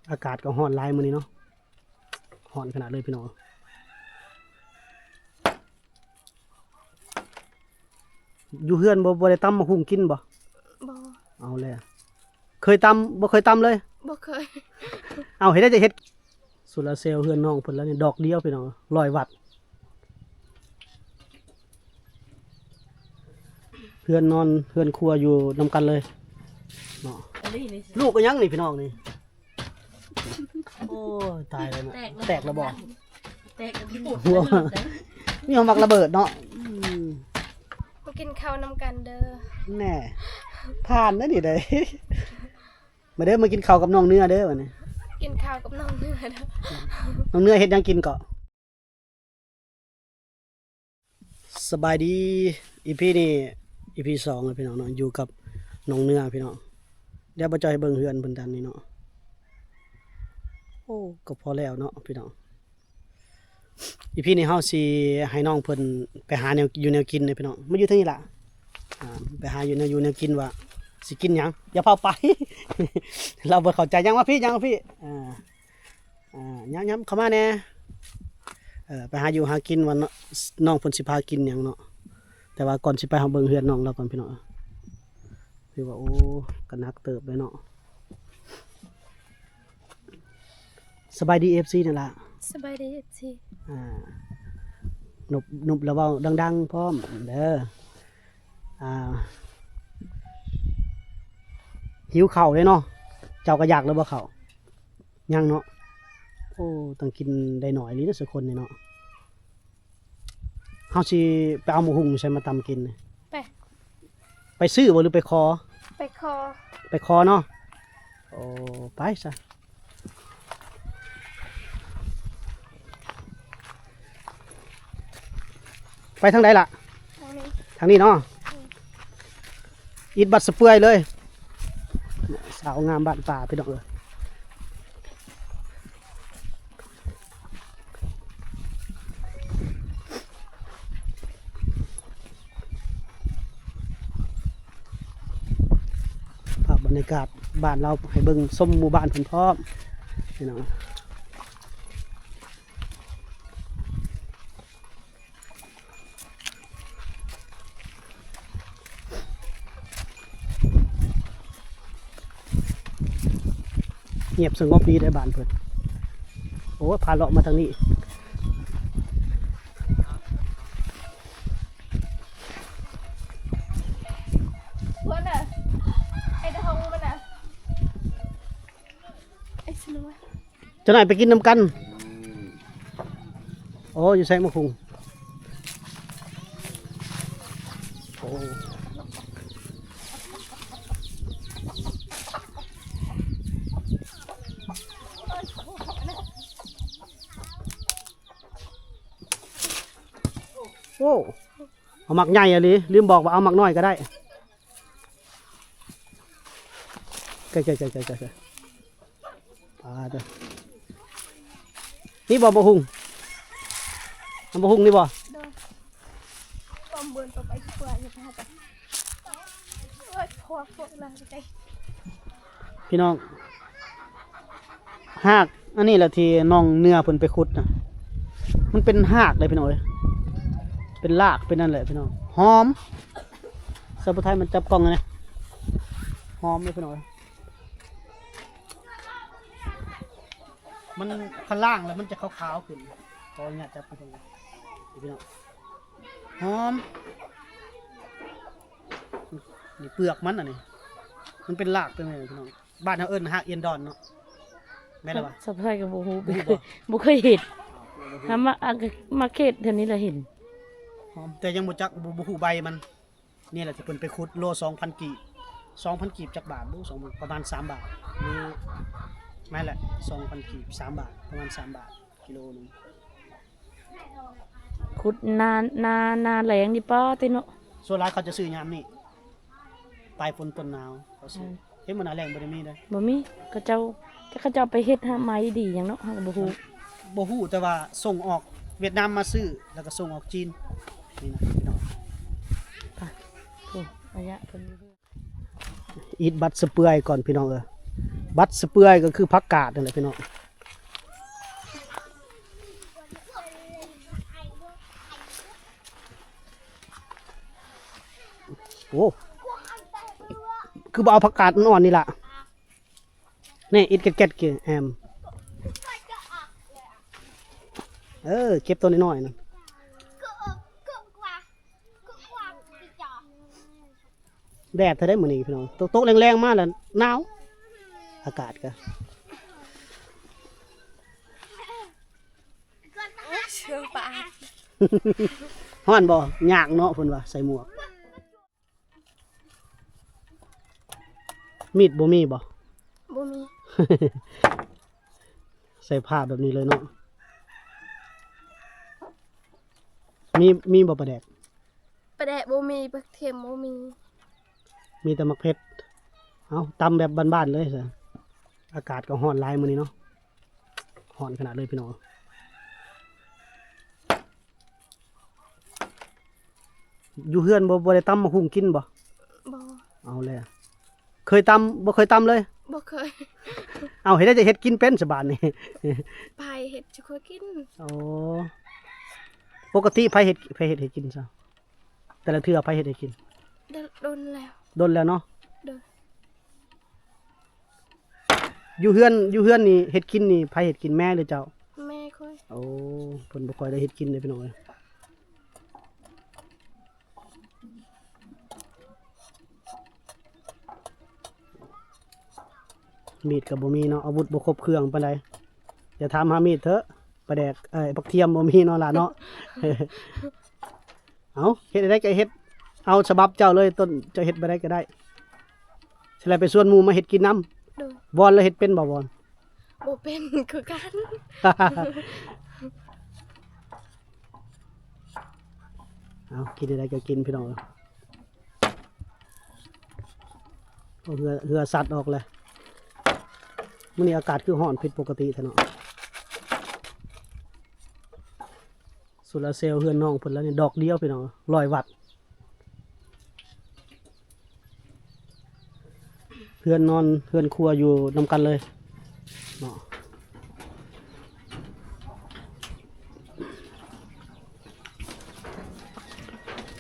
ອາກາດກໍຮ້ອນຫຼາຍມື້ນີ້ເນາະ ຮ້ອນຂະໜາດເລີຍພີ່ນ້ອງ. ຢູ່ເຮືອນບໍ່ ບໍ່ໄດ້ຕຳໝາກຫຸ່ງກິນບໍ່? ບໍ່. ເອົາແລ້ວ ເຄີຍຕຳ ບໍ່ເຄີຍຕຳເລີຍ? ບໍ່ເຄີຍ. ເອົາ ເຮັດໄດ້ຈະເຮັດ ໂຊລາເຊວເຮືອນນ້ອງເພິ່ນແລ້ວນີ້ ດອກດຽວພີ່ນ້ອງ ຮ້ອຍວັດ. ເຮືອນນອນເຮືອນຄົວຢູ່ນຳກັນເລີຍເນາະ. ລູກອີ່ຫຍັງນີ້ພີ່ນ້ອງນີ້? ໂອ້ຍ ຕາຍແລ້ວນະ ແຕກແລ້ວ ແຕກແລ້ວບໍ່? ແຕກແລ້ວບໍ່? ມີຫຍັງມັກລະເບີດເນາະ. ອືມ ມາກິນເຂົ້ານຳກັນເດີ. ແນ່ ຜ່ານເດ້ນີ້ເດ້. ມາເດີ ມາກິນເຂົ້າກັບນ້ອງເນື້ອເດີບັດນີ້. ກິນເຂົ້າກັບນ້ອງເນື້ອເດີ. ນ້ອງເນື້ອເຮັດຫຍັງກິນເກາະ? ສະບາຍດີ ອີພີນີ້ ອີພີສອງແລ້ວພີ່ນ້ອງເນາະ ຢູ່ກັບນ້ອງເນື້ອພີ່ນ້ອງ. ດຽວບ່າວຈອຍໃຫ້ເບິ່ງເຮືອນເພິ່ນດ້ານນີ້ເນາະ. ໂອ້ ກໍພໍແລ້ວເນາະພີ່ນ້ອງ. ອີພີນີ້ເຮົາຊິໃຫ້ນ້ອງເພິ່ນໄປຫາແນວຢູ່ແນວກິນເດ້ພີ່ນ້ອງ. ມາຢູ່ທາງນີ້ລະ ອ່າ ໄປຫາຢູ່ແນວຢູ່ແນວກິນວ່າຊິກິນຫຍັງ. ຢ່າພາໄປ ລາວບໍ່ເຂົ້າໃຈ. ຫຍັງມາພີ້ ຫຍັງມາພີ້ ອ່າ ອ່າ ຫຍັງ ຫຍັງເຂົ້າມາແດ່. ເອີ ໄປຫາຢູ່ຫາກິນວ່າ ນ້ອງເພິ່ນຊິພາກິນຫຍັງເນາະ. ແຕ່ວ່າກ່ອນຊິໄປ ເຮົາເບິ່ງເຮືອນນ້ອງລາວກ່ອນພີ່ນ້ອງ. ຄືວ່າ ໂອ້ ກໍໜັກເຕີບເລີຍເນາະ. ສະບາຍດີ ເອັຟຊີ ນັ້ນລະ. ສະບາຍດີ ເອັຟຊີ. ອ່າ ນົບ ນົບລະເວົ້າດັງໆພ້ອມເດີ. ອ່າ ຫິວເຂົ້າເດ້ເນາະ. ເຈົ້າກໍຢາກແລ້ວບໍ່ເຂົ້າ? ຍັງເນາະ. ໂອ້ ຕ້ອງກິນໄດ້ໜ້ອຍອີ່ຫຼີເນາະ ຊາວຄົນນີ້ເນາະ. ເຮົາຊິໄປເອົາໝາກຫຸ່ງຢູ່ໃສມາຕຳກິນ? ໄປ ໄປຊື້ບໍ່ ຫຼືໄປຂໍ? ໄປຂໍ. ໄປຂໍເນາະ. ໂອ້ ໄປຊະ. ໄປທາງໃດລະ? ທາງນີ້ ທາງນີ້ເນາະ. ອືມ ອິດບັດສະເປືອຍເລີຍ. ສາວງາມບ້ານປ່າພີ່ນ້ອງເອີຍ. ພາບບັນຍາກາດບ້ານລາວໃຫ້ເບິ່ງ ຊົມໝູ່ບ້ານເພິ່ນພ້ອມພີ່ນ້ອງ. ງຽບສະຫງົບດີເດ້ບ້ານເພິ່ນ. ໂອ້ ພາເລາະມາທາງນີ້. ເພິ່ນນະ ໄອ້ຕາຫົງມັນນະ ໄອ້ສະໜວຍ. ຈັກໜ້ອຍໄປກິນນຳກັນ. ໂອ້ ຢູ່ໃສໝາກຫຸ່ງ? ໂອ້ ໂອ້ ເອົາໝາກໃຫຍ່ອີ່ຫຼີ ລືມບອກວ່າເອົາໝາກນ້ອຍກໍໄດ້. ໃກ້ໆ ປາດເດີ ນີ້ບໍ່ ບໍ່ຫຸ່ງ ບໍ່ຫຸ່ງນີ້ບໍ່? ໂດຍ ຄວາມເບິ່ງຕໍ່ໄປຄືວ່າຢ່າໄປຫາກັນ ໂອ້ຍ ພວກ ພວກນັ້ນໄປ ພີ່ນ້ອງ. ຮາກອັນນີ້ແຫຼະທີ່ນ້ອງເນື້ອເພິ່ນໄປຂຸດນະ ມັນເປັນຮາກເດ້ພີ່ນ້ອງເອີຍ ເປັນລາກເປັນນັ້ນແຫຼະພີ່ນ້ອງ. ຫອມ ສາວຜູ້ໄທມາຈັບກ້ອງແດ່ ຫອມເດ້ພີ່ນ້ອງເອີຍ. ມັນ ຄັນລ້າງແລ້ວມັນຈະຂາວໆຂຶ້ນ ຂໍອະນຸຍາດຈັບພີ່ນ້ອງ ພີ່ນ້ອງ. ຫອມ ນີ້ເປືອກມັນ ອັນນີ້ມັນເປັນລາກຕົວນີ້ພີ່ນ້ອງ. ບ້ານເຮົາເອີ້ນຮາກອຽນດອນເນາະ ແມ່ນແລ້ວວະ? ສາວຜູ້ໄທກໍບໍ່ຮູ້ ບໍ່ຮູ້ບໍ່? ບໍ່ເຄີຍເຫັນ ຫາມາ ມາເຂດແຖວນີ້ລະເຫັນ ຫອມ ແຕ່ຍັງບໍ່ຈັກ ບໍ່ ບໍ່ຮູ້ໃບມັນ. ນີ້ແຫຼະທີ່ເພິ່ນໄປຂຸດ ໂລສອງພັນກີບ ສອງພັນກີບຈັກບາດບຸ ສອງພັນ ປະມານສາມບາດ ຫຼື ແມ່ນແຫຼະ ສອງພັນກີບ ສາມບາດ ປະມານສາມບາດ ກິໂລໜຶ່ງ. ຂຸດນາ ນາ ນາແລ້ງນີ້ປາດເນາະ. ສ່ວນຫຼາຍເຂົາຈະຊື້ຍາມນີ້ ປາຍຝົນຕົ້ນໜາວເຂົາຊື້. ອືມ ເຫັນບໍ່ ໜ້າແລ້ງບໍ່ໄດ້ມີເດ້ ບໍ່ມີ. ເຂົາເຈົ້າ ແຕ່ເຂົາເຈົ້າໄປເຮັດໃໝ່ດີຫຍັງເນາະ ເຮົາກໍບໍ່ຮູ້ ບໍ່ຮູ້. ແຕ່ວ່າສົ່ງອອກຫວຽດນາມມາຊື້ ແລ້ວກໍສົ່ງອອກຈີນ ນີ້ນະພີ່ນ້ອງ. ໄປ ໂອ້ ໄລຍະເພິ່ນຢູ່ ອິດບັດສະເປືອຍກ່ອນພີ່ນ້ອງເອີຍ. ບັດສະເປືອຍກໍຄືຜັກກາດນັ້ນແຫຼະພີ່ນ້ອງ. ໂອ້ ຄືບໍ່ເອົາຜັກກາດອ່ອນໆນີ້ລະ? ນີ້ ອິດແກັດໆ ກິນແອມ. ເອີ ເກັບໂຕນ້ອຍໆນັ້ນ. ແດດແທ້ເດ້ມື້ນີ້ພີ່ນ້ອງ. ຕົກໆແລງໆມາແລ້ວໜາວ ອາກາດກະ ໂອ້ຍ ເຊື່ອປາດ. ຮ້ອນບໍ່? ຍາກເນາະ ເພິ່ນວ່າໃສ່ໝວກ. ມີດບໍ່ມີບໍ່? ບໍ່ມີ. ໃສ່ຜ້າແບບນີ້ເລີຍເນາະ. ມີ ມີບໍ່ປາແດກ? ປາແດກບໍ່ມີ, ປາເຄັມບໍ່ມີ, ມີແຕ່ໝາກເຜັດ. ເອົາ ຕຳແບບບ້ານໆເລີຍຊະ. ອາກາດກໍຮ້ອນຫຼາຍມື້ນີ້ເນາະ, ຮ້ອນຂະໜາດເລີຍພີ່ນ້ອງ. ຢູ່ເຮືອນບໍ່ ບໍ່ໄດ້ຕຳໝາກຫຸ່ງກິນບໍ່? ບໍ່. ເອົາແລ້ວ ເຄີຍຕຳ ບໍ່ເຄີຍຕຳເລີຍ? ບໍ່ເຄີຍ. ເອົາ ເຮັດໄດ້ ຈະເຮັດກິນເປັນສະບາດນີ້. ໃຜເຮັດ ຈະຄ່ອຍກິນ. ໂອ້ ປົກກະຕິໃຜເຮັດ ໃຜເຮັດໃຫ້ກິນຊະ? ແຕ່ລະເທື່ອໃຜເຮັດໃຫ້ກິນ? ດົນ ດົນແລ້ວ. ດົນແລ້ວເນາະ? ໂດຍ. ຢູ່ເຮືອນ ຢູ່ເຮືອນນີ້ເຮັດກິນນີ້ໃຜເຮັດກິນ ແມ່ຫຼືເຈົ້າ? ແມ່ຂ້ອຍ. ໂອ້ ເພິ່ນບໍ່ຄ່ອຍໄດ້ເຮັດກິນເດ້ພີ່ນ້ອງເອີຍ. ມີດກໍບໍ່ມີເນາະ, ອາວຸດບໍ່ຄົບເຄື່ອງປານໃດ. ຢ່າຖາມຫາມີດເຖາະ, ປາແດກ ເອີຍ ຜັກທຽມບໍ່ມີເນາະຫຼານເນາະ. ເອົາ ເຮັດແນວໃດກໍເຮັດ ເອົາສະບັບເຈົ້າເລີຍ ຕົ້ນ ເຈົ້າເຮັດແບບໃດກໍໄດ້. ຊິໄດ້ໄປຊວນໝູ່ມາເຮັດກິນນຳ. ໂດຍ. ວອນລະເຮັດເປັນບໍ່ວອນ? ບໍ່ເປັນຄືກັນ. ເອົາ ກິນແນວໃດກໍກິນພີ່ນ້ອງ. ເຫື່ອ ເຫື່ອສັດອອກແລ້ວ. ມື້ນີ້ອາກາດຄືຮ້ອນຜິດປົກກະຕິແທ້ເນາະ. ໂຊລາເຊວເຮືອນນ້ອງເພິ່ນແລ້ວນີ້ ດອກດຽວພີ່ນ້ອງ ຮ້ອຍວັດ. ເຮືອນນອນເຮືອນຄົວຢູ່ນຳກັນເລີຍເນາະ.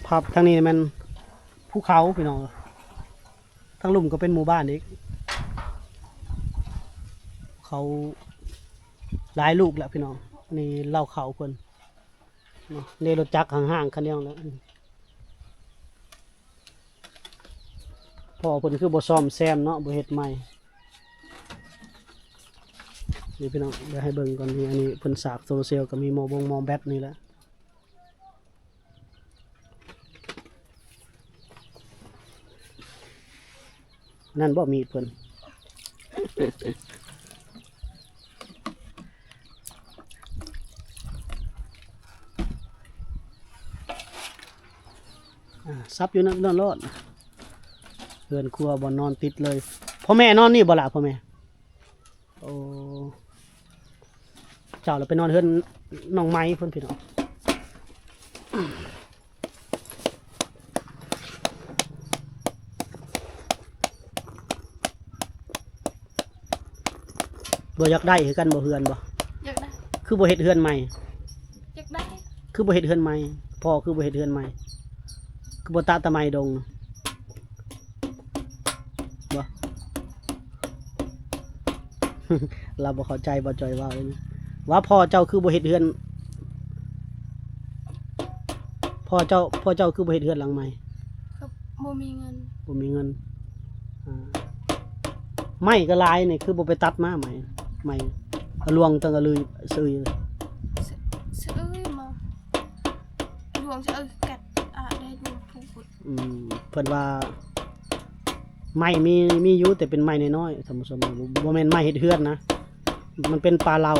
ພາບທາງນີ້ແມ່ນພູເຂົາພີ່ນ້ອງ, ທາງລຸ່ມກໍເປັນໝູ່ບ້ານອີກ. ເຂົາຫຼາຍລູກແລ້ວພີ່ນ້ອງ. ອັນນີ້ເລົ້າເຂົ້າເພິ່ນເນາະ, ເລລົດຈັກຫ້າງໆຄັນດຽວແຫຼະ. ພໍ່ເພິ່ນຄືບໍ່ສ້ອມແຊມເນາະ, ບໍ່ເຮັດໃໝ່. ນີ້ພີ່ນ້ອງ ດຽວໃຫ້ເບິ່ງກ່ອນ. ນີ້ ອັນນີ້ເພິ່ນສາກໂຊລາເຊວ ກໍມີໝໍ້ບົງໝໍ້ແບັດນີ້ແຫຼະ. ນັ້ນບໍ່ມີດເພິ່ນ. ອາ ສັບຢູ່ນັ້ນ ນັ້ນໂລດ. ເຮືອນຄົວບ່ອນນອນຕິດເລີຍ. ພໍ່ແມ່ນອນນີ້ບໍ່ລະ ພໍ່ແມ່? ໂອ້ ເຈົ້າລະໄປນອນເຮືອນນ້ອງໄມ້ພຸ້ນພີ່ນ້ອງ. ບໍ່ຢາກໄດ້ຄືກັນບໍ່ ເຮືອນບໍ່? ຢາກໄດ້. ຄືບໍ່ເຮັດເຮືອນໃໝ່? ຢາກໄດ້. ຄືບໍ່ເຮັດເຮືອນໃໝ່? ພໍ່ຄືບໍ່ເຮັດເຮືອນໃໝ່? ຄືບໍ່ຕະຕະໄໝດົງ? ບໍ່ ລາວບໍ່ເຂົ້າໃຈບໍ່ຈ່ອຍເວົ້າເລີຍນະ ວ່າພໍ່ເຈົ້າຄືບໍ່ເຮັດເຮືອນ ພໍ່ເຈົ້າ ພໍ່ເຈົ້າຄືບໍ່ເຮັດເຮືອນຫຼັງໃໝ່? ກໍບໍ່ມີເງິນ. ບໍ່ມີເງິນ. ອາ ໄມ້ກໍຫຼາຍນີ້ ຄືບໍ່ໄປຕັດມາ ໄມ້ ໄມ້ລວງຕັ້ງອະລືສະອຶຍ ສະ ສະອຶຍມາ ລວງສະອຶຍກັດອາໄດ້ລວງພູພຸ້ນ. ອືມ ເພິ່ນວ່າໄມ້ມີ ມີຢູ່ ແຕ່ເປັນໄມ້ນ້ອຍໆ ທ່ານຜູ້ຊົມ ບໍ່ ບໍ່ແມ່ນໄມ້ເຮັດເຮືອນນະ ມັນເປັນປ່າເຫຼົ່າ.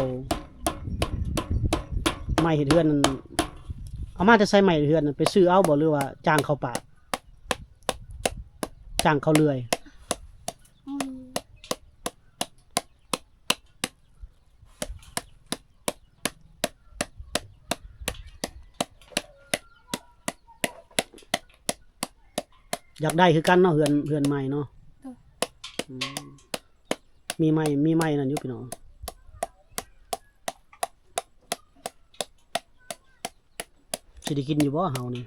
ໄມ້ເຮັດເຮືອນນັ້ນ ເອົາມາແຕ່ໃສ ໄມ້ເຮັດເຮືອນນັ້ນ ໄປຊື້ເອົາບໍ່ ຫຼືວ່າຈ້າງເຂົາປາດ? ຈ້າງເຂົາເລື່ອຍ. ອືມ ຢາກໄດ້ຄືກັນເນາະ ເຮືອນ ເຮືອນໃໝ່ເນາະ. ໂດຍ. ອືມ. ມີໄມ້ ມີໄມ້ນັ້ນຢູ່ພີ່ນ້ອງ. ຊິໄດ້ກິນຢູ່ບໍ່ເຮົານີ້?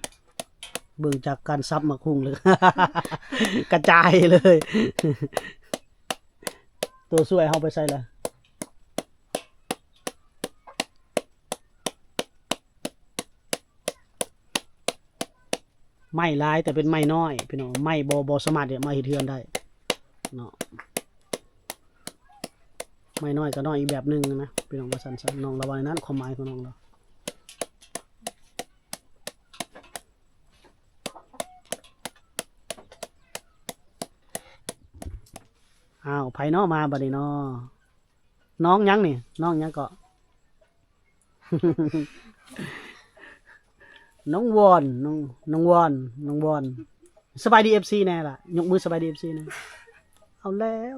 ເບິ່ງຈາກການສັບໝາກຫຸ່ງເລີຍ ກະຈາຍເລີຍ. ຕົວຊ່ວຍເຮົາໄປໃສລະ? ໄມ້ຫຼາຍແຕ່ເປັນໄມ້ນ້ອຍພີ່ນ້ອງ, ໄມ້ບໍ່ ບໍ່ສາມາດເອົາມາເຮັດເຮືອນໄດ້ເນາະ. ໄມ້ນ້ອຍກໍນ້ອຍອີກແບບໜຶ່ງນະພີ່ນ້ອງ ວ່າຊັ້ນຊະ. ນ້ອງລາວວ່ານັ້ນ ຄວາມໝາຍຂອງນ້ອງລາວ. ອ້າວ ໃຜເນາະມາບັດນີ້ເນາະ? ນ້ອງຫຍັງນີ້? ນ້ອງຫຍັງເກາະ? ນ້ອງວອນ ນ້ອງ ນ້ອງວອນ ນ້ອງວອນ. ສະບາຍດີເອັຟຊີແດ່ລະ ຍົກມືສະບາຍດີເອັຟຊີແດ່. ເອົາແລ້ວ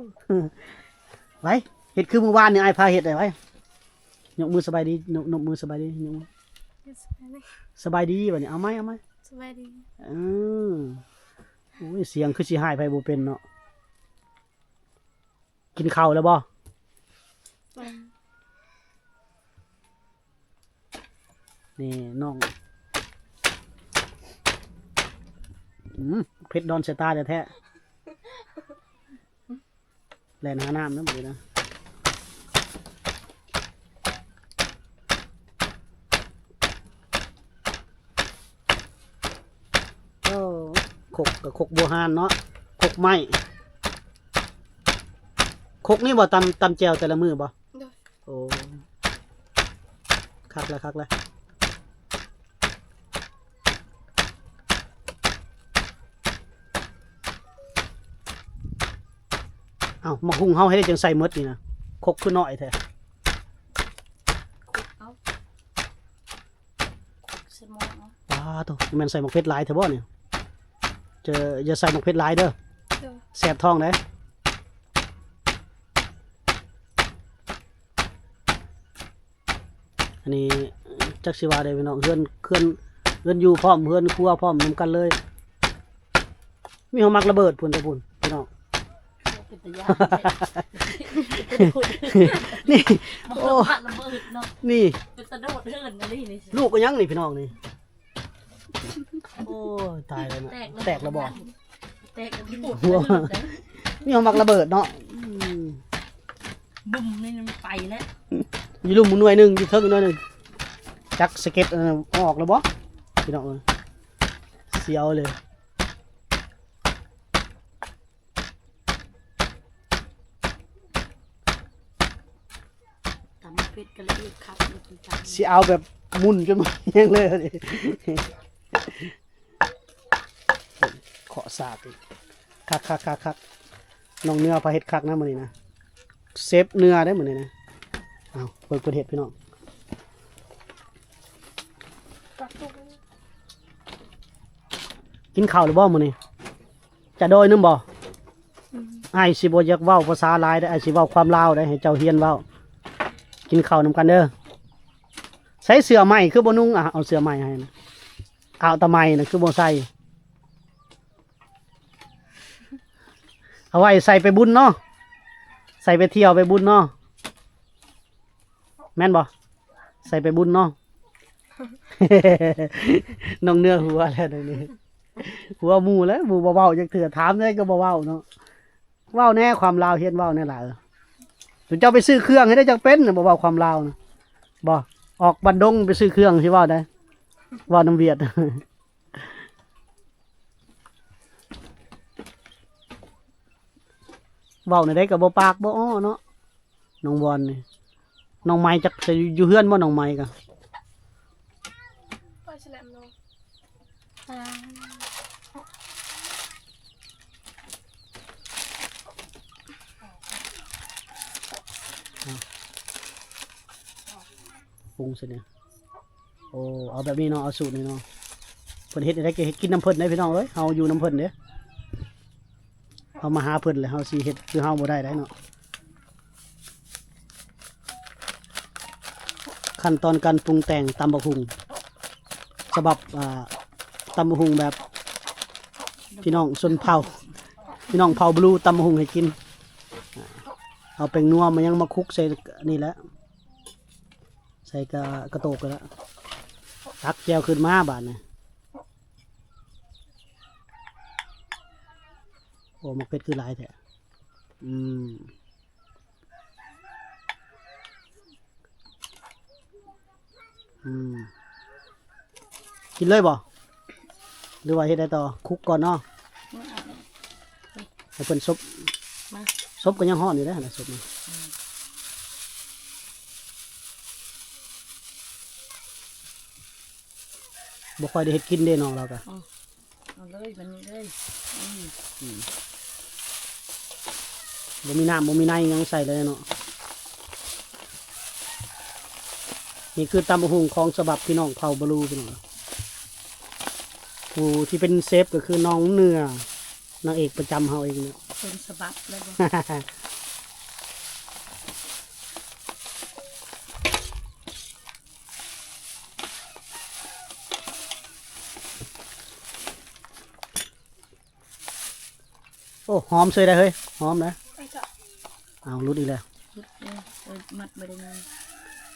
ໄວ້ ເຮັດຄືມື້ວານນີ້ ອ້າຍພາເຮັດໄດ້ໄວ້. ຍົກມືສະບາຍດີ ຍົກ ຍົກມືສະບາຍດີ ຍົກມື. ສະບາຍດີ ສະບາຍດີບັດນີ້ ເອົາໃໝ່ ເອົາໃໝ່. ສະບາຍດີ. ເອີ ໂອ້ຍ ສຽງຄືຊິຮ້າຍໃຜບໍ່ເປັນເນາະ. ກິນເຂົ້າແລ້ວບໍ່? ນີ້ນ້ອງ ອືມ ເຜັດດອນສາຍຕາແທ້ໆ. ແລ່ນຫານ້ຳນຳເລີຍນະ. ໂອ້ ຄົກກໍຄົກບູຮານເນາະ ຄົກໄມ້. ຄົກນີ້ບໍ່ ຕຳ ຕຳແຈ່ວແຕ່ລະມື້ບໍ່? ໂດຍ. ໂອ້ ຄັກແລ້ວ ຄັກແລ້ວ. ເອົ້າ ໝາກຫຸ່ງເຮົາເຮັດໄດ້ຈັ່ງໃສ່ໝົດນີ້ນະ ຄົກຄືນ້ອຍແທ້? ເອົາ ໃສ່ໝໍ້ເນາະ. ວ້າໂທ້ ແມ່ນໃສ່ໝາກເຜັດຫຼາຍແທ້ບໍ່ນີ້? ເຈົ້າຢ່າໃສ່ໝາກເຜັດຫຼາຍເດີ ໂດຍ ແສບທ້ອງເດ້. ອັນນີ້ຈັກຊິວ່າໃດພີ່ນ້ອງ ເຮືອນ ເຮືອນ ເຮືອນຢູ່ພ້ອມ ເຮືອນຄົວພ້ອມນຳກັນເລີຍ. ມີຫົວໝາກລະເບີດພຸ້ນ ຕະພຸ້ນພີ່ນ້ອງ. ເປັນຕາຢ້ານແທ້ ນີ້ ໂອ້ ໝາກລະເບີດເນາະ ນີ້ ເປັນຕາໂດດເຮືອນອີ່ຫຼີນີ້. ລູກອີ່ຫຍັງນີ້ພີ່ນ້ອງນີ້? ໂອ້ຍ ຕາຍແລ້ວເນາະ ແຕກແລ້ວ ແຕກແລ້ວບໍ່? ແຕກແລ້ວ ຫົວ ນີ້ຫົວໝາກລະເບີດເນາະ. ອືມ ບຸ້ມນີ້ມັນໄປແລ້ວ ຢູ່ລຸ່ມໜ່ວຍໜຶ່ງ ຢູ່ເທິງໜ່ວຍໜຶ່ງ ຈັກສະເກັດ ເອີ ອອກແລ້ວບໍ່? ພີ່ນ້ອງເອີຍ ສຽວເລີຍ. ຕຳເຜັດກໍລະອຽດຄັກ ຊິເອົາແບບໝຸ່ນຈົນໝົດແຮງເລີຍ. ເຄາະສາກອີກ ຄັກໆໆໆ. ນ້ອງເນື້ອພາເຮັດຄັກນະມື້ນີ້ນະ ເຊຟເນື້ອເດ້ມື້ນີ້ນະ. ເອົາ ເບິ່ງເພິ່ນເຮັດພີ່ນ້ອງ. ກິນເຂົ້າແລ້ວບໍ່ມື້ນີ້? ຈະໂດຍນຳບໍ່? ອືມ ອ້າຍຊິບໍ່ຢາກເວົ້າພາສາຫຼາຍເດ້ ອ້າຍຊິເວົ້າຄວາມລາວເດ້ ໃຫ້ເຈົ້າຮຽນເວົ້າ. ກິນເຂົ້ານຳກັນເດີ. ໃສ່ເສື້ອໃໝ່ຄືບໍ່ນຸ່ງ? ອ່ະ ເອົາເສື້ອໃໝ່ໃຫ້ນະ. ເອົາຕາໃໝ່ນະ ຄືບໍ່ໃສ່? ເອົາໄວ້ໃສ່ໄປບຸນເນາະ ໃສ່ໄປທ່ຽວໄປບຸນເນາະ ແມ່ນບໍ່? ໃສ່ໄປບຸນເນາະ. ນ້ອງເນື້ອຫົວແລ້ວດຽວນີ້ ຫົວໝູ່ແລ້ວ ໝູ່ບໍ່ເວົ້າຈັກເທື່ອ ຖາມໃດກໍບໍ່ເວົ້າເນາະ. ເວົ້າແດ່ ຄວາມລາວຮຽນເວົ້າແດ່ຫຼາຍ. ເຈົ້າໄປຊື້ເຄື່ອງໃຫ້ໄດ້ຈັກເປັນ ບໍ່ເວົ້າຄວາມລາວນະ ບໍ່? ອອກບັນດົງໄປຊື້ເຄື່ອງຊິເວົ້າໄດ້ ເວົ້ານຳຫວຽດ. ເວົ້າແນວໃດກໍບໍ່ປາກບໍ່ອ້ອເນາະ ນ້ອງວອນນີ້. ນ້ອງໄມຈັກຊິຢູ່ເຮືອນບໍ່ ນ້ອງໄມກະ? ປຸງຊະນີ້. ໂອ້ ເອົາແບບນີ້ເນາະ ເອົາສູດນີ້ເນາະ. ເພິ່ນເຮັດແນວໃດກໍເຮັດກິນນຳເພິ່ນເດ້ພີ່ນ້ອງເອີຍ ເຮົາຢູ່ນຳເພິ່ນເດ້. ເຮົາມາຫາເພິ່ນແລ້ວ ເຮົາຊິເຮັດຄືເຮົາບໍ່ໄດ້ໃດເນາະ. ຂັ້ນຕອນການປຸງແຕ່ງຕຳບັກຫຸ່ງ ສະບັບ ອ່າ ຕຳບັກຫຸ່ງແບບພີ່ນ້ອງຊົນເຜົ່າ ພີ່ນ້ອງເຜົ່າບລູ ຕຳບັກຫຸ່ງໃຫ້ກິນ. ເອົາແປ້ງນົວມາຫຍັງມາຄຸກໃສ່ນີ້ແຫຼະ ໃສ່ກະ ກະໂຕກນີ້ແຫຼະ ຕັກແຈ່ວຂຶ້ນມາບາດນີ້. ໂອ້ ໝາກເຜັດຄືຫຼາຍແທ້. ອືມ ອືມ ກິນເລີຍບໍ່ ຫຼືວ່າເຮັດໃດຕໍ່? ຄຸກກ່ອນເນາະ ໃຫ້ເພິ່ນສົບ ມາ ສົບກໍຍັງຮ້ອນຢູ່ເດ້ ອັນນັ້ນສົບນີ້ ອືມ ບໍ່ຄ່ອຍໄດ້ເຮັດກິນເດ້ນ້ອງລາວກະ ອືມ ເອົາເລີຍ ບາດນີ້ເລີຍ ອືມ ອືມ ບໍ່ມີນ້ຳບໍ່ມີໃນຫຍັງໃສ່ເລີຍເນາະ. ນີ້ຄືຕຳບັກຫຸ່ງຂອງສະບັບພີ່ນ້ອງເຜົ່າບາລູພີ່ນ້ອງ. ຜູ້ທີ່ເປັນເຊຟກໍຄືນ້ອງເໜືອ ນາງເອກປະຈຳເຮົາເອງເນາະ ຕົ້ນສະບັບເລີຍບໍ່? ໂອ້ ຫອມເສີຍໄດ໋ເຮີ້ຍ ຫອມໄດ໋. ເອົາ ຫຼຸດອີກແລ້ວ ເອີ ມັດບໍ່ໄດ້ງ່າຍ.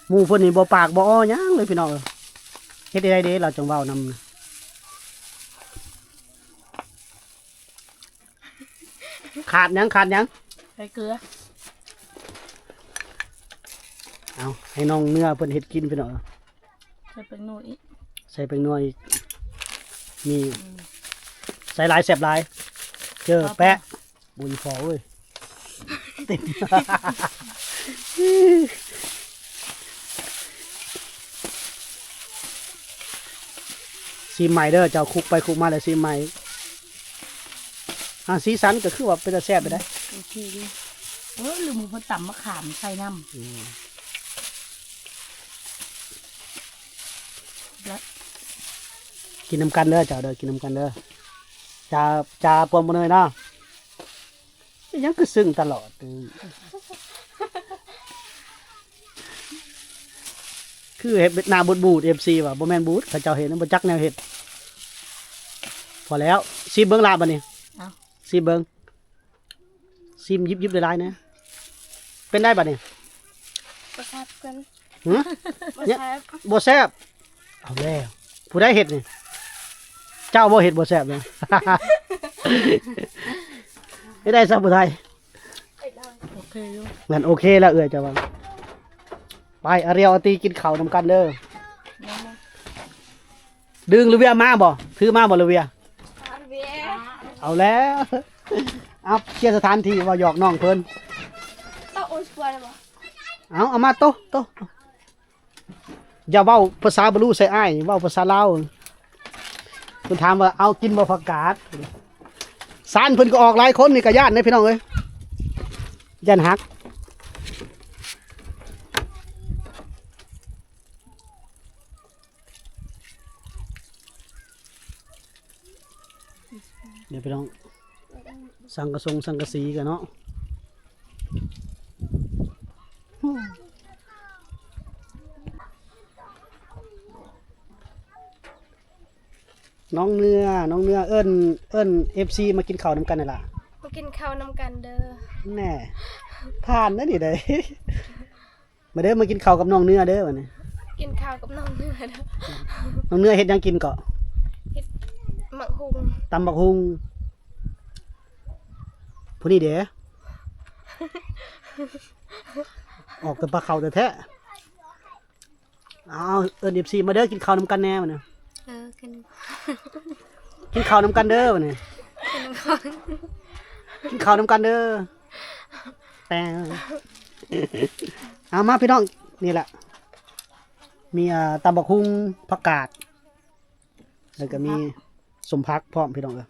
ໝູ່ເພິ່ນນີ້ບໍ່ປາກບໍ່ອໍຫຍັງເລີຍພີ່ນ້ອງເອີຍ ເຮັດໄດ້ເດ້ ລາວຈັ່ງເວົ້ານຳ. ຂາດຫຍັງ ຂາດຫຍັງ? ໃສ່ເກືອ. ເອົາ ໃຫ້ນ້ອງເໜືອເພິ່ນເຮັດກິນພີ່ນ້ອງ. ໃສ່ແປ້ງນົວອີກ ໃສ່ແປ້ງນົວອີກ ນີ້ ອືມ ໃສ່ຫຼາຍແຊບຫຼາຍ ເຈີແປະ ບຸຍພໍເອີຍ ເຕັມ. ຊີມໃໝ່ເດີ ເຈົ້າຄຸກໄປຄຸກມາແລ້ວຊີມໃໝ່. ອ່າ ສີສັນກໍຄືວ່າເປັນຕາແຊບຢູ່ເດ້ ໂອເຄຢູ່. ເອີ ລືມເພິ່ນຕຳມະຂາມໃສ່ນຳ ອືມ ແລ້ວ ກິນນຳກັນເດີເຈົ້າເດີ ກິນນຳກັນເດີ. ຈາ ຈາປອມບໍ່ເນີຍເນາະ. ເປັນຫຍັງຄືຊຶ້ງຕະຫຼອດ? ຄືເຮັດໜ້າບູດໆ ເອັຟຊີ ວ່າ ບໍ່ແມ່ນບູດ ເຂົາເຈົ້າເຮັດ ບໍ່ຈັກແນວເຮັດ. ພໍແລ້ວ ຊີມເບິ່ງລະບາດນີ້ ເອົາ ຊີມເບິ່ງ ຊີມຢິບໆ ຫຼາຍໆ ແດ່. ເປັນໄດບາດນີ້? ບໍ່ແຊບເກີນ. ຫື? ບໍ່ແຊບ ບໍ່ແຊບ. ເອົາແລ້ວ ຜູ້ໃດເຮັດນີ້? ເຈົ້າບໍ່ເຮັດບໍ່ແຊບນະ? ເຮັດໄດ້ຊະຜູ້ໄທ? ໂອເຄຢູ່ ນັ້ນໂອເຄແລ້ວເອື້ອຍເຈົ້າວ່າ. ໄປ ອາຣຽວອາຕີ ກິນເຂົ້ານຳກັນເດີ. ດຶງ ລູເວຍມາບໍ່? ຖືມາບໍ່ລູເວຍ? ເອົາແລ້ວ ເອົາ ເຄຍສະຖານທີ່ ເວົ້າຫຍອກນ້ອງເພິ່ນ. ເອົາ ເອົາມາໂຕະ ໂຕະ. ຢ່າເວົ້າພາສາບາລູໃສ່ອ້າຍ ເວົ້າພາສາລາວ. ເພິ່ນຖາມວ່າ ເອົາກິນບໍ່ຜັກກາດ? ຊານເພິ່ນກໍອອກຫຼາຍຄົນນີ້ ກໍຢ້ານເດ້ພີ່ນ້ອງເອີຍ ຢ້ານຫັກ. ເດີພີ່ນ້ອງ ສັງກະສົງສັງກະສີກັນເນາະ. ນ້ອງເໜືອ ນ້ອງເໜືອ ເອີ້ນ ເອີ້ນເອັຟຊີມາກິນເຂົ້ານຳກັນຫັ້ນລະ ມາກິນເຂົ້ານຳກັນເດີ. ແນ່ ຜ່ານເດີນີ້ເດີ. ມາເດີ ມາກິນເຂົ້າກັບນ້ອງເໜືອເດີບາດນີ້ ກິນເຂົ້າກັບນ້ອງເໜືອເດີ. ນ້ອງເໜືອເຮັດຫຍັງກິນເກາະ? ເຮັດໝາກຫຸ່ງ ຕຳໝາກຫຸ່ງ. ຜູ້ນີ້ເດ ອອກແຕ່ປາເຂົ້າແທ້ໆ. ເອົາ ເອີ້ນເອັຟຊີມາເດີ ກິນເຂົ້ານຳກັນແນ່ບາດນີ້. ເອີ ກິນ ກິນເຂົ້ານຳກັນເດີບາດນີ້ ກິນເຂົ້າ ກິນເຂົ້ານຳກັນເດີ. ແປງ ເອົາມາພີ່ນ້ອງ ນີ້ແຫຼະ ມີ ອ່າ ຕຳບັກຫຸ່ງ ຜັກກາດ ແລ້ວກໍມີ ສົມຜັກ ສົມຜັກພ້ອມພີ່ນ້ອງເອີຍ.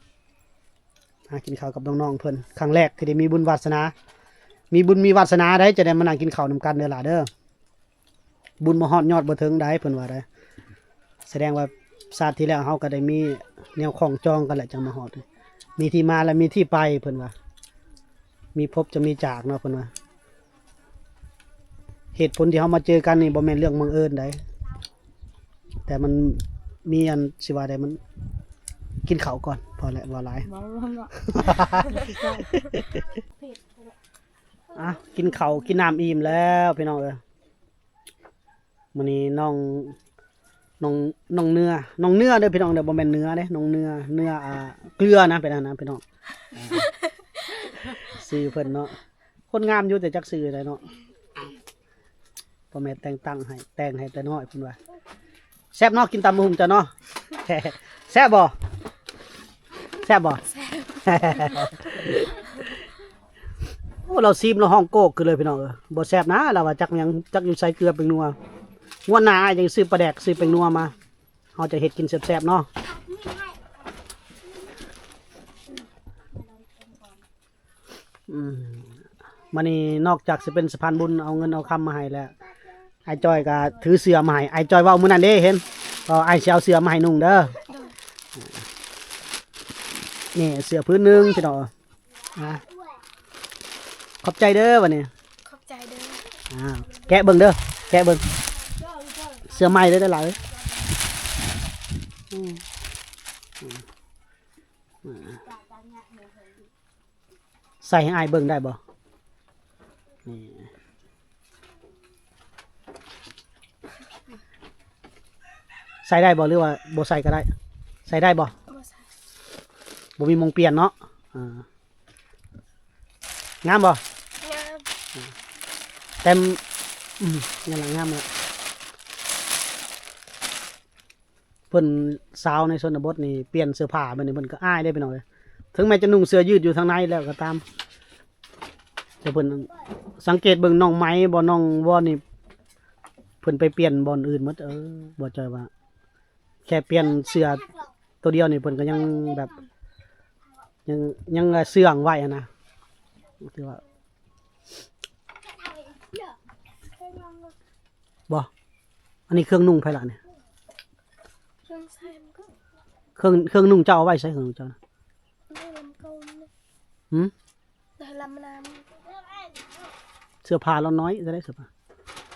ຫາກິນເຂົ້າກັບນ້ອງໆເພິ່ນ ຄັ້ງແລກທີ່ໄດ້ມີບຸນວາສະໜາ ມີບຸນມີວາສະໜາໃດ ຈະໄດ້ມານັ່ງກິນເຂົ້ານຳກັນເດີຫຼ້າເດີ. ບຸນບໍ່ຮອດຍອດບໍ່ເຖິງໃດ ເພິ່ນວ່າໃດ. ສະແດງວ່າຊາດທີ່ແລ້ວເຮົາກໍໄດ້ມີແນວຂ້ອງຈອງກັນແຫຼະ ຈັ່ງມາຮອດ ມີທີ່ມາ ແລະ ມີທີ່ໄປ ເພິ່ນວ່າ ມີພົບຈະມີຈາກເນາະ ເພິ່ນວ່າ. ເຫດຜົນທີ່ເຮົາມາເຈີກັນນີ້ບໍ່ແມ່ນເລື່ອງບັງເອີນໃດ ແຕ່ມັນມີອັນ ຊິວ່າໃດ ມັນ ກິນເຂົ້າກ່ອນ ພໍແຫຼະ ເວົ້າຫຼາຍ ເວົ້າແລ້ວເນາະ. ອ່ະ ກິນເຂົ້າກິນນ້ຳອີ່ມແລ້ວພີ່ນ້ອງເອີຍ. ມື້ນີ້ນ້ອງ ນ້ອງ ນ້ອງເນື້ອ ນ້ອງເນື້ອເດີພີ່ນ້ອງເດີ ບໍ່ແມ່ນເນື້ອເດ້ ນ້ອງເນື້ອ ເນື້ອ ອ່າ ເກືອນະ ເປັນອັນນັ້ນພີ່ນ້ອງ ອ່າ ຊື່ເພິ່ນເນາະ. ຄົນງາມຢູ່ ແຕ່ຈັກຊື່ໃດເນາະ. ພໍ່ແມ່ແຕ່ງຕັ້ງໃຫ້ ແຕ່ງໃຫ້ແຕ່ນ້ອຍເພິ່ນວ່າ. ແຊບເນາະ ກິນຕຳບັກຫຸ່ງເຈົ້າເນາະ. ແຊບບໍ່? ແຊບບໍ່? ແຊບ. ໂອ້ ລາວຊີມລາວຮ້ອງໂກ້ກຂຶ້ນເລີຍພີ່ນ້ອງເອີຍ. ບໍ່ແຊບນະ ລາວວ່າ ຈັກຫຍັງ ຈັກຢູ່ໃສເກືອປຽງນົວ. ງວດໜ້າອ້າຍຈັ່ງຊື້ປາແດກ ຊື້ປຽງນົວມາ ເຮົາຈະເຮັດກິນແຊບໆເນາະ. ອືມ ມື້ນີ້ນອກຈາກຊິເປັນສະພານບຸນເອົາເງິນເອົາຄຳມາໃຫ້ແລ້ວ ອ້າຍຈ້ອຍກໍຖືເສື້ອມາໃຫ້. ອ້າຍຈ້ອຍເວົ້າມື້ນັ້ນເດ້ ເຫັນ ກໍອ້າຍຊິເອົາເສື້ອມາໃຫ້ນຸ່ງເດີ. ໂດຍ. ນີ້ເສື້ອພື້ນໜຶ່ງພີ່ນ້ອງ. ອ່າ ຂອບໃຈເດີບັດນີ້. ຂອບໃຈເດີ. ອ່າ ແກະເບິ່ງເດີ ແກະເບິ່ງ. ເສື້ອໃໝ່ເດີຫຼານເອີຍ. ອືມ ອືມ ອືມ. ໃສ່ໃຫ້ອ້າຍເບິ່ງໄດ້ບໍ່? ນີ້ ໃສ່ໄດ້ບໍ່ ຫຼືວ່າບໍ່ໃສ່ກໍໄດ້? ໃສ່ໄດ້ບໍ່? ບໍ່ໃສ່. ບໍ່ມີໝ່ອງປ່ຽນເນາະ. ອ່າ ງາມບໍ່? ງາມ. ແຕ່ ອືມ ນັ້ນລະ ງາມລະ. ເພິ່ນ ສາວໃນຊົນນະບົດນີ້ປ່ຽນເສື້ອຜ້າແບບນີ້ ເພິ່ນກໍອາຍເດ້ພີ່ນ້ອງເອີຍ. ເຖິງແມ່ນຈະນຸ່ງເສື້ອຢືດຢູ່ທາງໃນແລ້ວກໍຕາມ ແຕ່ເພິ່ນ ສັງເກດເບິ່ງນ້ອງໄມບໍ່ ນ້ອງວອນນີ້ ເພິ່ນໄປປ່ຽນບ່ອນອື່ນໝົດ. ເອີ ບໍ່ຈ່ອຍວ່າ ແຄ່ປ່ຽນເສື້ອໂຕດຽວນີ້ ເພິ່ນກໍຍັງແບບ ຍັງ ຍັງເຊື່ອງໄວ້ຫັ້ນນະ. ຖືວ່າ ບໍ່ ອັນນີ້ເຄື່ອງນຸ່ງໃຜລະນີ້? ເຄື່ອງໃຊ້ມັນກໍ ເຄື່ອງ ເຄື່ອງນຸ່ງເຈົ້າເອົາໄວ້ໃສ ເຄື່ອງນຸ່ງເຈົ້ານະ? ໃນລຳເກົ່ານີ້. ຫືມ? ໃນລຳນ້ຳ. ເສື້ອຜ້າລາວນ້ອຍ ຈະໄດ້ເສື້ອຜ້າ.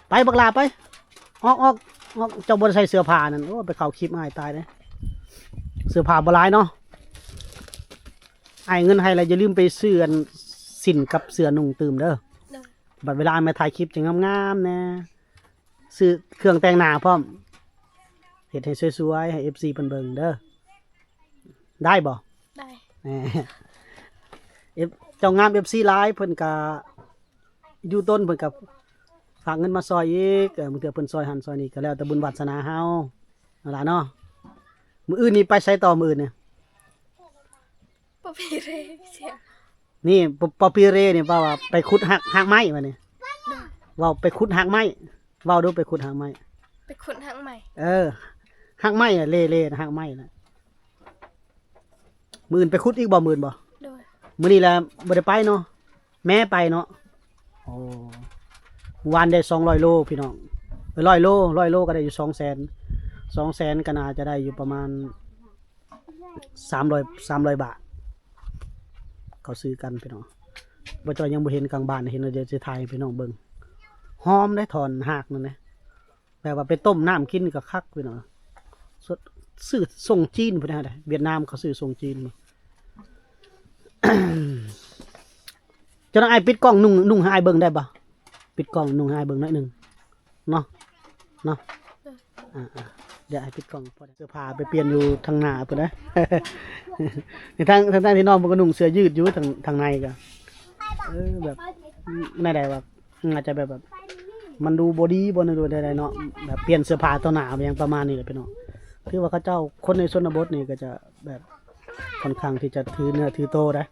ໄປບັກຫຼ້າໄປ ອອກ ອອກ ອອກ. ເຈົ້າບໍ່ໄດ້ໃສ່ເສື້ອຜ້ານັ້ນ. ໂອ້ ໄປເຂົ້າຄລິບອ້າຍຕາຍເດ້. ເສື້ອຜ້າບໍ່ຫຼາຍເນາະ. ອ້າຍເງິນໃຫ້ແລ້ວ ຢ່າລືມໄປຊື້ອັນສິ້ນກັບເສື້ອນຸ່ງຕື່ມເດີ. ໂດຍ. ບັດເວລາອ້າຍມາຖ່າຍຄລິບຈັ່ງງາມໆແດ່. ຊື້ເຄື່ອງແຕ່ງໜ້າພ້ອມ ເຮັດໃຫ້ສວຍໆ ໃຫ້ເອັຟຊີເພິ່ນເບິ່ງເດີ. ໄດ້ບໍ່? ໄດ້. ເອີ ເຈົ້າງາມ ເອັຟຊີຫຼາຍ ເພິ່ນກະຢູ່ຕົ້ນ ເພິ່ນກະຝາກເງິນມາຊ່ອຍອີກ. ເອີ ບາງເທື່ອເພິ່ນຊ່ອຍຫັ້ນຊ່ອຍນີ້ ກະແລ້ວແຕ່ບຸນວາດສະໜາເຮົາ ນັ້ນລະເນາະ. ມື້ອື່ນນີ້ໄປໃສຕໍ່? ມື້ອື່ນນີ້ ປະປີເຣ ນີ້ ປະ ປະປີເຣນີ້ ເວົ້າວ່າໄປຂຸດຮາກ ຮາກໄມ້ບັດນີ້. ໂດຍ. ເວົ້າໄປຂຸດຮາກໄມ້ ເວົ້າດູ ໄປຂຸດຮາກໄມ້. ໄປຂຸດຮາກໄມ້. ເອີ ຮາກໄມ້ ເລ ເລ ຮາກໄມ້ນະ. ມື້ອື່ນໄປຂຸດອີກບໍ່? ມື້ອື່ນບໍ່? ໂດຍ. ມື້ນີ້ລະບໍ່ໄດ້ໄປເນາະ. ແມ່ໄປເນາະ. ໂອ້ ວານໄດ້ສອງຮ້ອຍໂລພີ່ນ້ອງ. ເອີ ຮ້ອຍໂລ ຮ້ອຍໂລກໍໄດ້ຢູ່ສອງແສນ ສອງແສນກໍໜ້າຈະໄດ້ຢູ່ປະມານສາມຮ້ອຍ ສາມຮ້ອຍບາດ. ເຂົາຊື້ກັນພີ່ນ້ອງ. ບໍ່ຈ້ອຍຍັງບໍ່ເຫັນກາງບ້ານ ເຫັນແລ້ວ ດຽວຊິຖ່າຍໃຫ້ພີ່ນ້ອງເບິ່ງ. ຫອມເດ້ ຖອນຮາກນັ້ນເດ້. ແບບວ່າໄປຕົ້ມນ້ຳກິນກໍຄັກພີ່ນ້ອງ. ຊື້ສົ່ງຈີນພຸ້ນນະ ຫວຽດນາມເຂົາຊື້ສົ່ງຈີນ. ເຈົ້ານາງ ອ້າຍປິດກ້ອງ ນຸ່ງ ນຸ່ງໃຫ້ອ້າຍເບິ່ງໄດ້ບໍ່? ປິດກ້ອງ ນຸ່ງໃຫ້ອ້າຍເບິ່ງໜ້ອຍໜຶ່ງເນາະ ເນາະ. ອ່າໆ ດຽວອ້າຍປິດກ້ອງ. ພໍໄດ້ເສື້ອຜ້າໄປປ່ຽນຢູ່ທາງໜ້າພຸ້ນນະ. ທາງ ທາງ ທາງທີ່ນ້ອງເພິ່ນກໍນຸ່ງເສື້ອຢືດຢູ່ທາງ ທາງໃນກໍ ເອີ ແບບ ແນວໃດວະ ອືມ ອາດຈະແບບ ແບບ ມັນດູບໍ່ດີບໍ່ ຫຼືໃດໆເນາະ ແບບປ່ຽນເສື້ອຜ້າຕໍ່ໜ້າຫຍັງປະມານນີ້ແຫຼະພີ່ນ້ອງ. ຄືວ່າເຂົາເຈົ້າ ຄົນໃນຊົນນະບົດນີ້ກໍຈະແບບຄ່ອນຂ້າງທີ່ຈະຖືເນື້ອຖືໂຕໄດ໋.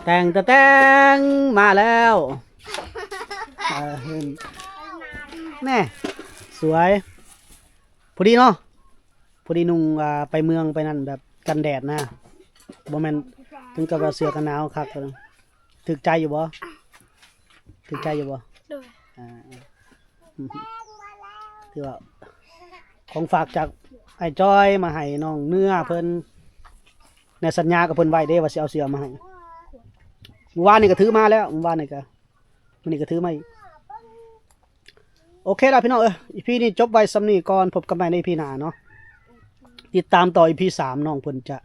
ແຕ່ງ ແຕ່ງ ແຕ່ງ ມາແລ້ວ. ເອີ ເຫັນ ແນ່ ສວຍ ພໍດີເນາະ. ພໍດີນຸ່ງ ອ່າ ໄປເມືອງໄປນັ້ນແບບກັນແດດນະ ບໍ່ແມ່ນເຖິງກັບວ່າເສື້ອກັນໜາວຄັກ. ຖືກໃຈຢູ່ບໍ່? ຖືກໃຈຢູ່ບໍ່? ໂດຍ. ອ່າ ຖືວ່າຂອງຝາກຈາກອ້າຍຈ້ອຍມາໃຫ້ນ້ອງເນື້ອເພິ່ນ ໃນສັນຍາກັບເພິ່ນໄວ້ເດ້ວ່າຊິເອົາເສື້ອມາໃຫ້. ມື້ວານນີ້ກໍຖືມາແລ້ວ ມື້ວານນີ້ກໍ ມື້ນີ້ກໍຖືມາອີກ. ໂອເຄລະພີ່ນ້ອງເອີຍ ອີພີນີ້ຈົບໄວ້ສ່ຳນີ້ກ່ອນ ພົບກັນໃໝ່ໃນອີພີໜ້າເນາະ. ຕິດຕາມຕໍ່ອີພີສາມ ນ້ອງເພິ່ນຈະ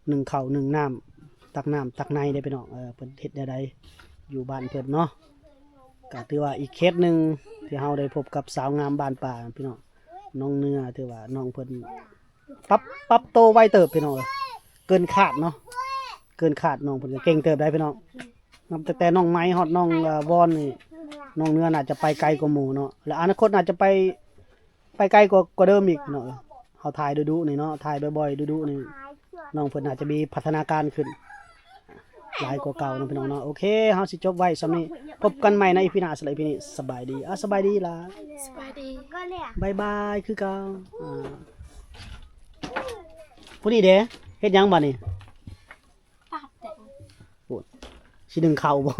ໜຶ້ງເຂົ້າໜຶ້ງນ້ຳ ຕັກນ້ຳຕັກໃນເດ້ພີ່ນ້ອງ. ເອີ ເພິ່ນເຮັດແນວໃດຢູ່ບ້ານເພິ່ນເນາະ. ກໍຖືວ່າອີກເຄສໜຶ່ງທີ່ເຮົາໄດ້ພົບກັບສາວງາມບ້ານປ່າພີ່ນ້ອງ, ນ້ອງເນືອ. ຖືວ່ານ້ອງເພິ່ນປັບ ປັບໂຕໄວເຕີບພີ່ນ້ອງເອີຍ, ເກີນຄາດເນາະ ເກີນຄາດ. ນ້ອງເພິ່ນກໍເກັ່ງເຕີບໄດ໋ພີ່ນ້ອງ, ນັບຕັ້ງແຕ່ນ້ອງໄມ້ຮອດນ້ອງ ເອີ ວອນນີ້ ນ້ອງເນືອໜ້າຈະໄປໄກກວ່າໝູ່ເນາະ ແລະອະນາຄົດໜ້າຈະໄປ ໄປໄກກວ່າ ກວ່າເດີມອີກເນາະ. ເຮົາຖ່າຍດຸໆນີ້ເນາະ ຖ່າຍບ່ອຍໆດຸໆນີ້ ນ້ອງເພິ່ນອາດຈະມີພັດທະນາການຂຶ້ນຫຼາຍກວ່າເກົ່າເນາະພີ່ນ້ອງເນາະ. ໂອເຄ ເຮົາຊິຈົບໄວ້ສ່ຳນີ້, ພົບກັນໃໝ່ໃນອີພີໜ້າ. ສຳລັບອີພີນີ້ສະບາຍດີ. ອ່າ ສະບາຍດີລະ. ສະບາຍດີ. ບາຍບາຍຄືເກົ່າ. ອ່າ ຜູ້ນີ້ເດ້ ເຮັດຫຍັງບາດນີ້? ປາດແຕງ. ໂອ້ ຊິໜຶ້ງເຂົ້າບໍ່?